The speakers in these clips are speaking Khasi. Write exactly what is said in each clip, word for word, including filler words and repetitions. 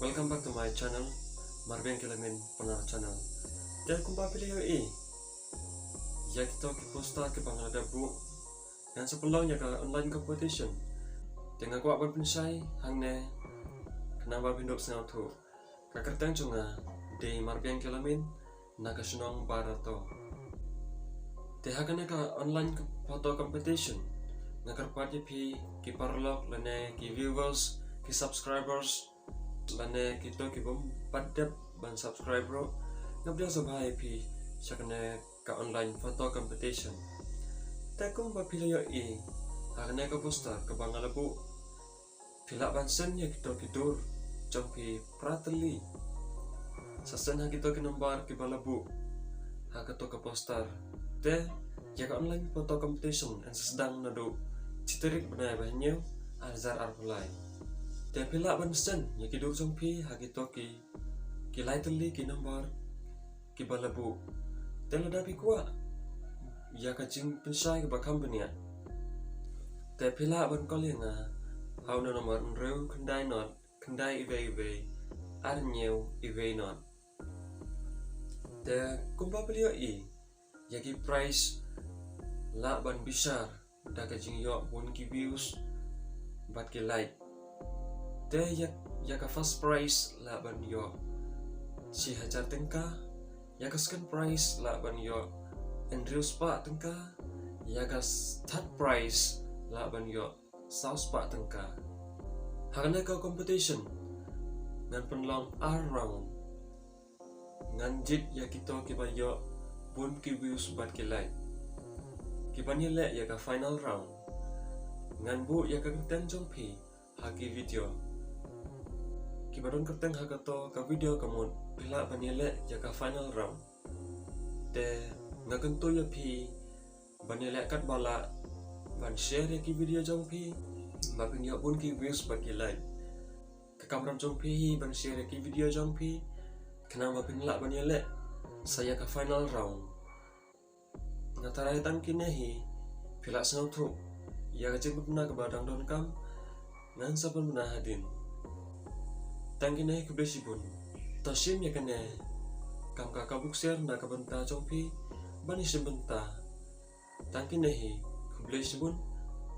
Welcome back to my channel, Marbiang Kyllamin Pnar Channel. Te kumba phi la ïohi ïa kito ki poster kiba nga la dep buh, ngan sa pynlong ïa ka online competition. Te nga kwah ban pynshai hangne khnang ba phin dup sngewthuh. Ka kyrteng jong nga dei Marbiang Kyllamin na ka shnong Barato. Te ha kane ka online photo competition nga kyrpad ïa phi ki paralok lane ki viewers, ki subscribers, lane kito ki bym pat dep ban subscribe ruh, nga pdiang sngewbha ïa phi sha kane ka online photo competition. Te kumba phi la ïohi ha kane ka poster kaba nga la buh, phi lah ban send ïa kito ki dur jong phi phra tylli. Sa send ha kito ki number kiba la buh ha kato ka poster. Te ïa ka online photo competition yn sa sdang naduh shi tarik bnai ba hynñiew, ar hajar arphew lai. Te phi lah ban send ïa ki dur jong phi ha kito ki, ki lai tylli ki number kiba la buh. Te lada phi kwah ïa ka jingpynshai kaba kham bniah, te phi lah ban call ïa nga ha u number hynriew khyndai nod khyndai iwei iwei ar hynñiew iwei nod. Te kumba phi la ïohi, ïa ki prize lah ban bishar da ka jingïoh bun ki views bad ki like. Te ïa, ïa ka first prize lah ban ïoh shi hajar tyngka, ïa ka second prize lah ban ïoh hynriew spah tyngka, ïa ka s-, third prize lah ban ïoh saw spah tyngka. Ha kane ka competition ngan pynlong ar round. Ngan jied ïa kito kiba ïoh bun ki views bad ki like. Kiban ïaleh ïa ka final round, ngan buh ïa ka kyrteng jong phi ha ki video. Kiba don kyrteng ha kato ka video ka mut phi lah ban ïaleh ïa ka final round. Te nga kyntu ïa phi ban ïaleh katba lah ban share ïa ki video jong phi ba phin ïoh bun ki views bad ki like. Ka kamram jong phi hi ban share ïa ki video jong phi khnang ba phin lah ban ïaleh sa ïa ka final round. Nga tharai tang kine hi phi lah sngewthuh ïa ka jingpynbna kaba dang donkam, ngan sa pynbna hadien. Tang kine hi, khublei shibun. To shim ïa kane kam ka kabu ksiar na ka bynta jong phi ban ïashim bynta. Tang kine hi, khublei shibun.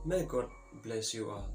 May God bless you all.